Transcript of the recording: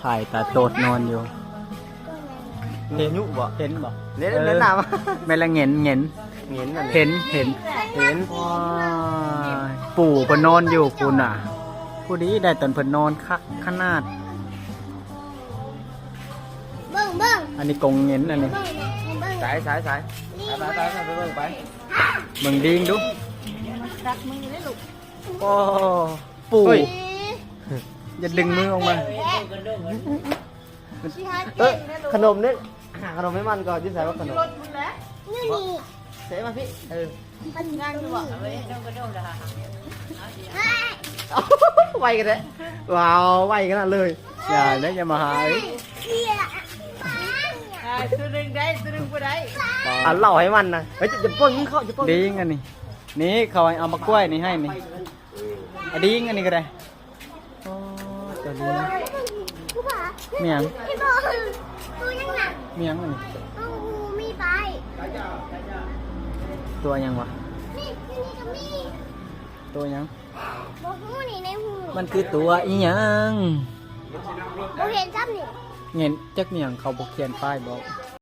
ຖ່າຍຕາໂຕດນອນຢູ່ ເຫັນຢູ່ບໍ່? ເຫັນບໍ່? ເຫັນ ເອີ ແມ່ນລະ ເຫງັນ ເຫງັນ ເຫງັນນັ້ນ ເຫັນ ເຫັນ ເຫັນ ໂອ້ຍ ປູ່ເພິ່ນນອນຢູ່ພຸ້ນນະ ພໍດີໄດ້ຕອນເພິ່ນນອນ ຄັກຂະໜາດ. ເບິ່ງ ເບິ່ງ ອັນນີ້ກົງເຫງັນ ອັນນີ້ ເບິ່ງ ເບິ່ງ ສາຍ ສາຍ ສາຍ ໄປ ໄປ ໄປ ໄປ ເບິ່ງ ໄປ ເບິ່ງດິງດູ ກັດມືເດ້ລູກ ໂອ້ ປູ່ ເຮີ້ຍ ຢ່າດຶງມືອອກມາ ຊິຫາ ເອີ ເກັ່ງເດ້ລູກ ຂະໜົມນີ້ ຫາຂະໜົມໃຫ້ມັນກ່ອນ ຢູ່ໃສວ່າຂະໜົມ? ຢູ່ນີ້ ເຊມາພີ້ ເອີ ມັນຍ່າງຢູ່ບໍ່? ເອີ ເອົາ ເອົາ ເອົາ ເອົາ ໄວກັນແທ້ ວ້າວ ໄວຂະໜາດເລີຍ ຢ່າເດ້ ຢ່າມາຫາ ເອີຍ ອ່າ ໂຕໜຶ່ງໄດ້ ໂຕໜຶ່ງບໍ່ໄດ້ ອັນເລົ່າໃຫ້ມັນນະ ເຮີ້ຍ ຈະ ຈະປ້ອນ ເຂົາຈະປ້ອນ ດິງອັນນີ້ ນີ້ເຂົາເອົາໝາກກ້ວຍນີ້ໃຫ້ນີ້ ອະດິງອັນນີ້ກໍໄດ້ ໂອ້ ຕົວນີ້ ແມ່ນຫຍັງ? ຕົວຫຍັງນະ? ແມ່ນຫຍັງອັນນີ້? ໂອ້ ມີປາຍ ຕົວຫຍັງວະ? ນີ້ ນີ້ກໍມີ ຕົວຫຍັງ? ບໍ່ຮູ້ນີ້ ໃນຫູ ມັນຄືຕົວອີຫຍັງ? ບໍ່ເຫັນຊ້ຳນີ້ ເຫັນຈັກແມ່ນຫຍັງ ເຂົາບໍ່ຂຽນປ້າຍບອກ?